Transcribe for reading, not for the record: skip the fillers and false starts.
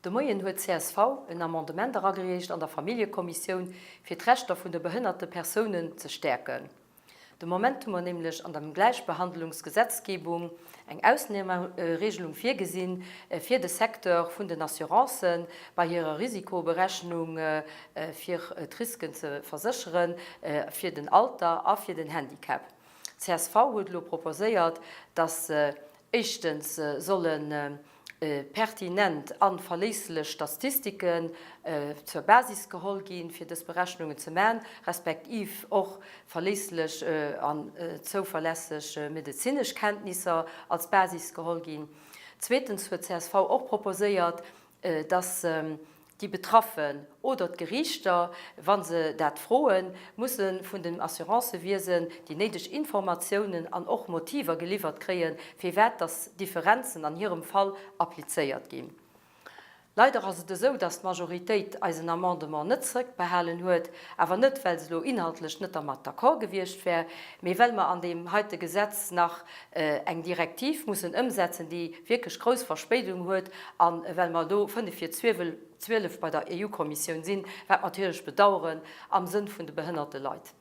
De Moien huet csv en Amendement eragereecht an der Familljekommissioun, fir d'Rechter vun de behënnerte Persounen ze stäerken. De Moment hu mer nämlech an der Gläichbehandlungsgesetzgebung eng Ausnahmeregelung virgesinn, fir de Secteur vun den Assurancen bei hirer Risikoberechnung fir d'Risken ze versécheren, fir den Alter a fir den Handicap. Csv huet elo proposéiert, dass éischtens solle pertinent a verléisslech Statistiken zur Basis geholl ginn, fir dës Berechnungen ze man, respektiv och verléisslech an zouverlässeg medezinesch Kenntnisser als Basis geholl ginn. Zweetens huet csv och proposéiert, dass déi Betraffen oder d'Geriichter, wa se dat froen, musse vun dem Assurancëwiesen déi néideg Informatiounen an och Motiver geliwwert kréien, firwat dass Differenzen an hirem Fall applizéiert ginn. Leider ass et esou, dass d'Majoritéit eisen Amendement net zrëckbehalen huet, awer net, well se elo inhaltlech net dermat d'accord gewiescht wär, mee well mer an deem heite Gesetz nach eng Direktiv mussen ëmsetzen, déi wierklech grouss Verspéidung huet, a well mer do fënnef vir 12 bei der EU-Kommissioun sinn, wat mer natierlech bedauern am Sënn vun de behënnerte Leit.